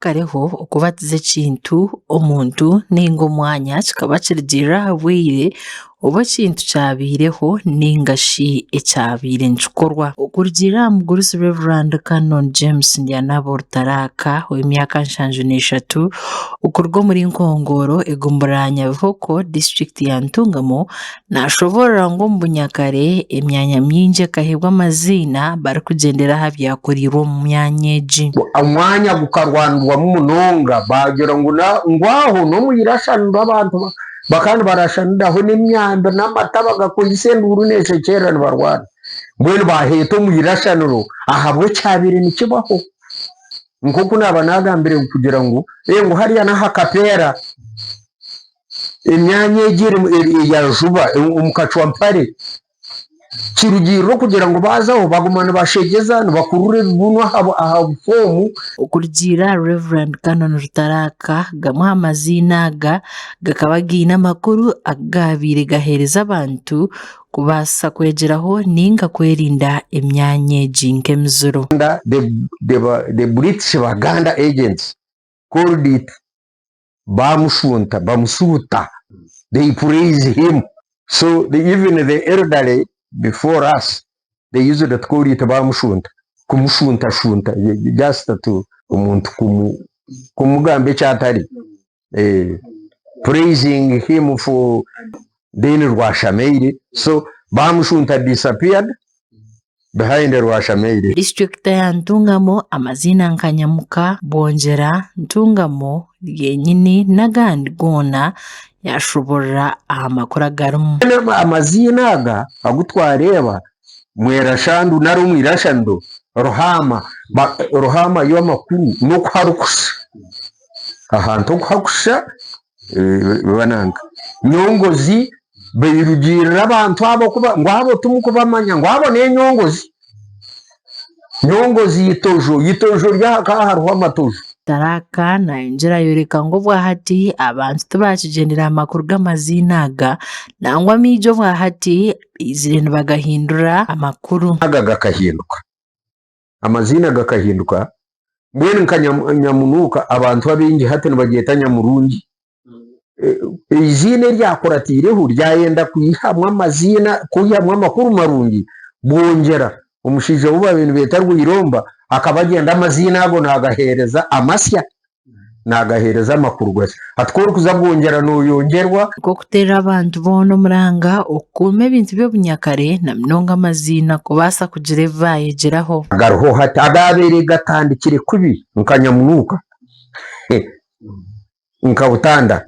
Kareho okubatiza ekintu, omuntu nainga omwanya kikaba kirugiirira aha bwire obu ekintu kyabaireho nainga shi ekyabaire nikikorwa. Okurugiirira aha mugurusi Rev. Canon James Ndyanabo Rutaraka ow'emyaka 73 okuruga omuri Nkongoro egombolola ya Nyabihoko disiturikiti ya Ntungamo Naashoboorora ngu omu bunyakare emyanya mingi ekaheebwa amaziina barikugyendera aha byakoreirwe omu myanya egi. Omwanya gukarwanirwamu munonga baagira ngu ngu aho n'omu irashaniro abantu bakaba nibarashaniraho n'emyambi n'amata bagakozesa enduuru neeshekyerera nibarwana. Mbwenu baaheeta omu irashaniro ahabw'ekyabaire nikibaho. Nk'oku naaba naagambire kugira ngu ngu hariya n'aha kapeera. Emyanya egi eya juba omu kacwampare kirugiirira okugira ngu baazaho baguma nibashegyeza nibakurura ebibunu aha bufoomu. Okurugiirira ahari Rev. Canon Rutaraka, gamwe aha maziina aga gakaba gaine amakuru agaabaire gaheereza abantu kubaasa kwegyeraho nainga kwerinda emyanya egi nk'emiziro. The British Baganda agents called it bamushunta bamusuuta they praise him so the, even the elderly before us they used to call it bamushunta kumushunta shunta just to omuntu kumu kumugamba eki atari eh, praising him for then Rwashameire so bamushunta disappeared behind Rwashameire. Disiturikiti ya Ntungamo amaziina nka Nyamuka, Bwongyera, Ntungamo, Ryenyini n'agandi goona yashoborora aha makuru agarimu. Amaziina aga agu twareeba Mwerashandu nari Omwirashaniro, Ruhaama, Ruhaama yo amakuru n'oku harikushusha, ahantu oku hakushusha bananka nyongozi bairugiirira abantu abo kuba ngu abo timukubamanya ngu abo n'enyongozi nyongozi itojo itojo ryaha hakaba hariho amatojo. Taraka nayongyera ayoreka ngu obwahati abantu tibakigyendera aha makuru g'amaziina aga nangwa amaigi obwahati baizire nibagahindura amakuru. Aga gakahinduka. Amaziina gakahinduka, mbwenu nka Nyamunuuka abantu abaingi hati nibagyeta Nyamurungi. Eiziina eryakuratiireho ryayenda kwihamu amaziina, kwihamu amakuru marungi, Bwongyera. Omushaija ou baabaire nibeeta Rwairomba akaba agyenda amaziina ago naagaheereza amasya. Naagaheereza amakuru gasya. Hati ku orikuza kwongyera nooyongyerwa. Nk'okuteerera abantu boona omuranga okukuuma ebintu by'obunyakare na munonga amaziina kubaasa kugira ebi baayegyeraho. Agariho hati agaabaire gatandikire kubi nka Nyamunuuka, nka Butanda,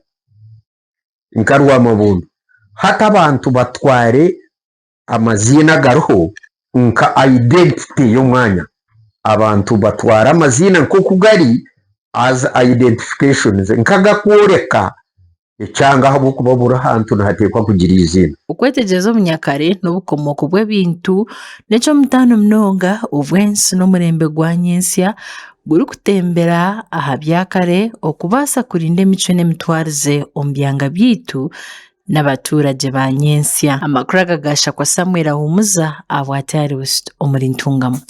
nka Rwamabundu. Hati abantu batware Amaziina agariho nka identity y'omwanya. Abantu batwara amaziina nk'oku gari as identifications, nk'agakworeka ekyanga ahabw'okuba buri hantu nihateekwa kugira eiziina. Okwetegyereza obunyakare n'obukomooko bw'ebintu n'eky'omutaano munonga obu ensi n'omurembe gwa nyentsya gurikutembera aha byakare okubaasa kurinda emicwe n'emitwarize omu byanga byaitu n'abaturagye ba nyentsya. Amakuru aga gaashakwa Samuel Ahumuza ahabwa Tayari West omuri Ntungamo.